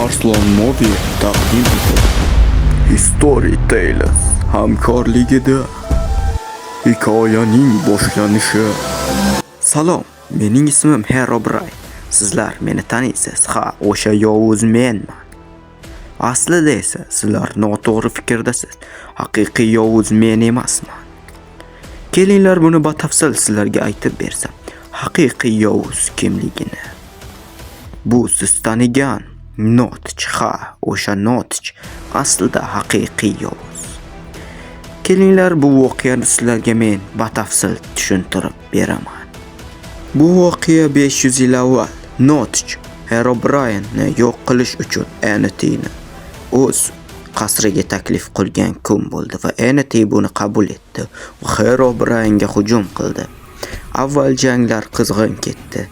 Arslon Movie taqdim etadi. History Tales hamkorligida hikoyaning boshlanishi. Salom, mening ismim Herobrine. Sizlar meni taniysiz. Ha, o'sha yovuz menman. Aslida esa sizlar noto'g'ri fikrdasiz. Haqiqiy yovuz men emasman. Kelinglar, buni batafsil sizlarga aytib bersam. Haqiqiy yovuz kimligini. Bu siz tanigan Notch, ha, o'sha Notch aslida haqiqiy yovuz. Kelinglar, bu voqeani sizlarga men batafsil tushuntirib beraman. Bu voqea 500 yil avval Notch Herobrine'ni yo'q qilish uchun Enity'ni o'z qasriga taklif qilgan kun bo'ldi va Enity buni qabul etdi va Herobrine'ga hujum qildi. Avval janglar qizg'in ketdi.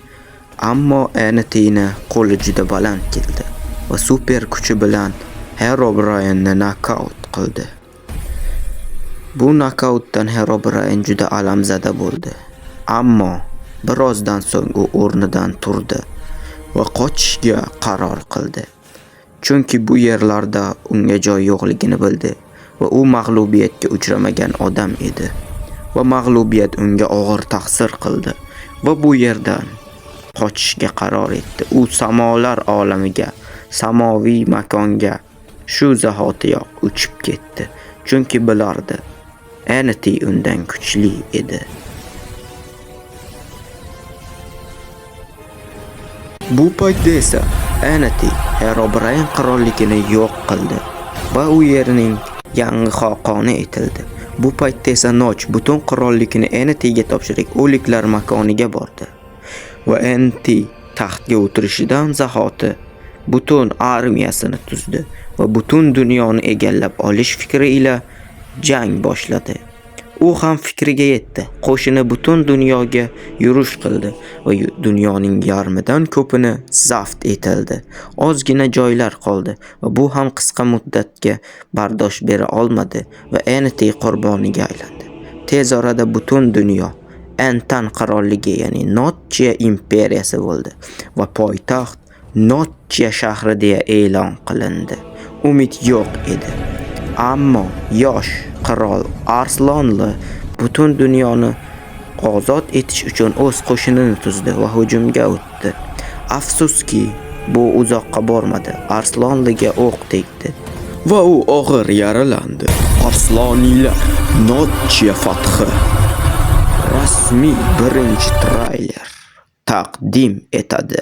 Ammo Enity'ni qo'li juda baland keldi va super kuchi bilan Herobrine'ni nokaut qildi. Bu nokautdan Herobrine juda alamzada bo'ldi. Ammo birozdan so'ng u o'rnidan turdi va qochishga qaror qildi. Chunki bu yerlarda unga joy yo'qligini bildi va u mag'lubiyatga uchramagan odam edi. Va mag'lubiyat unga og'ir ta'sir qildi va bu yerdan qochishga qaror etdi. U samolar olamiga, samoviy makonga shu zahotiyoq uchib ketdi. Chunki bilardi, Enity undan kuchli edi. Bu paytda esa Enity Herobrine qirolligini yo'q qildi va u yerning yangi xoqoni etildi. Bu paytda esa Notch butun qirollikni Enityga topshirib, o'liklar makoniga bordi. Va Enity taxtga o'tirishidan zahoti butun armiyasini tuzdi va butun dunyoni egallab olish fikri ila jang boshladi. U ham fikriga yetdi. Qo'shini butun dunyoga yurish qildi va dunyoning yarmidan ko'pini zaft etildi. Ozgina joylar qoldi va bu ham qisqa muddatga bardosh bera olmadi va Enity qurboniga aylandi. Tez orada butun dunyo Entan qirolligi, ya'ni Notchia imperiyasi bo'ldi va poytaxt Notchia shahri deya e'lon qilindi. Umid yo'q edi. Ammo yosh qirol Arslonli butun dunyoni ozod etish uchun o'z qo'shinini tuzdi va hujumga o'tdi. Afsuski, bu uzoqqa bormadi. Arslonliga o'q tegdi va u og'ir yaralandi. Arsloniylar Notchia fathi rasmiy birinchi treyler taqdim etadi.